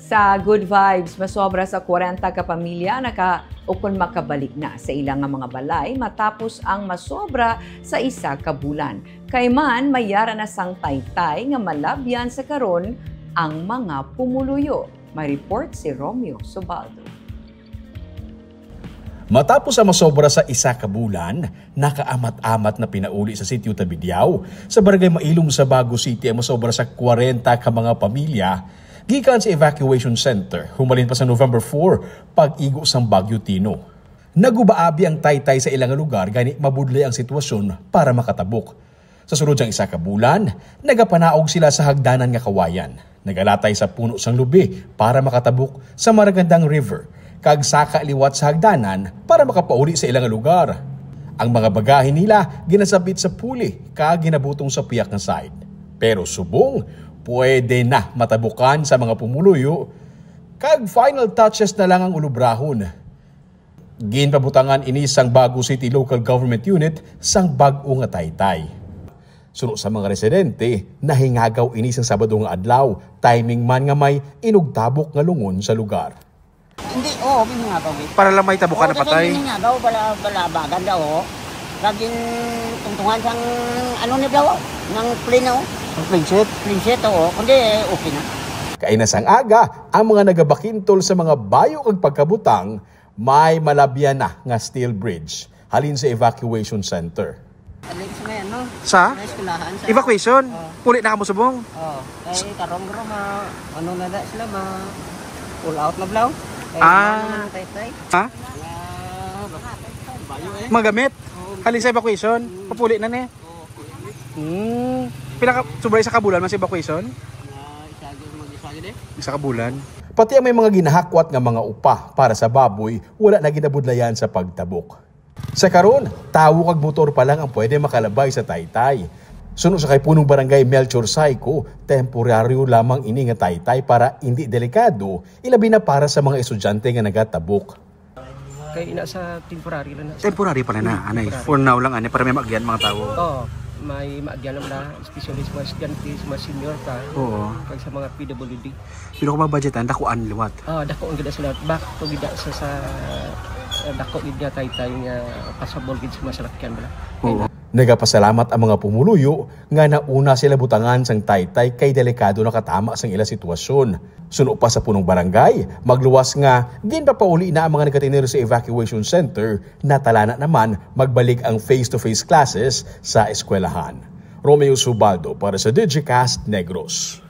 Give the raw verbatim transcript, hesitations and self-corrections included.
Sa Good Vibes, masobra sa kwarenta ka pamilya naka ukon makabalik na sa ila nga mga balay matapos ang masobra sa isa ka bulan. Kay man, may yara na sang taytay nga malabyan sa karon ang mga pumuluyo. May report si Romeo Subaldo. Matapos ang masobra sa isa ka bulan, nakaamat-amat na pinauli sa Sitio Tabidiao, sa Barangay Mailong sa Bago City ang masobra sa kwarenta ka mga pamilya gikan sa evacuation center humalin pa sa November four, pag-igo sang Bagyo Tino. Nagubaabi ang taytay sa ilang lugar, gani mabudlay ang sitwasyon para makatabok. Sa sulod sang isa ka bulan, nagapanaog sila sa hagdanan nga kawayan. Nagalatay sa puno sang lubi para makatabok sa Maragandang River, kag saka liwat sa hagdanan para makapauli sa ilang lugar. Ang mga bagahe nila ginasabit sa puli kag ginabutong sa piyak nga side. Pero subong pwede na matabukan sa mga pumuluyo, kag final touches na lang ang ulubrahon. Ginpabutangan ini sang Bago City Local Government Unit sang bag-o nga taytay. Suno sa mga residente, nahingagaw ini sang Sabado nga adlaw, timing man nga may inugtabok nga lungon sa lugar. Hindi, oo, may hingabaw, eh. Para lang may tabukan Oo, na kasi patay. May hingabaw, bala, bala, bagan daw, oh. Kagin tungtungan sang, ano na daw, oh, ng plane, oh. Ang plane set? Plane set, oo. Kundi, eh, okay na. Kaina sang aga, ang mga nagabakintol sa mga bayo kag pagkabutang may malabyan na nga steel bridge halin sa evacuation center. Alin sa may ano? Sa? May eskwelahan sa Evacuation? Oh. Puli na kamo subong? Oh, kay karong guro ma ano na da sila ma pull out na blaw. Kay Ah. Ano na ang taytay? Ha? Ah, bayo eh. Mga gamit? Oo. Halin sa evacuation? Papuli na ni? Oo. Hmm. Pila ka, sobra isa ka bulan man sa evacuation? Ah, isa gyud, mag-isa gyud eh. Isa ka bulan. Pati ang may mga ginahakwat nga mga upa para sa baboy, wala na ginabudlayan sa pagtabok. Sa karon, tawo kag motor pa lang ang pwede makalabay sa taytay. Suno sa kay Punong Barangay Melchor Saico, temporaryo lamang ini nga taytay para indi delikado, ilabi na para sa mga estudyante nga nagatabok. Kay ina sa temporary lang na. Temporary pala na, Hmm, anay. Temporary. For now lang, anay, para may maagyan mga tawo. Oo, may maagyan lang na, especially sa mga estudyante, sa mga senior pa, Oo. kag sa mga P W D. Pero kung mabudgetan, dakuan liwat. Ah, dako ang gid sila. Back to gid sa, sa, eh, dako gid nga taytay nga pasabol gid sa mga salakyan bala. Oo. Nagapasalamat ang mga pumuluyo nga nauna sila butangan sang taytay kay delikado na katama sang ila sitwasyon. Suno pa sa punong barangay, magluwas nga ginpapauli na ang mga nagatener sa evacuation center, natalana naman magbalik ang face-to-face classes sa eskwelahan. Romeo Subaldo para sa Digicast Negros.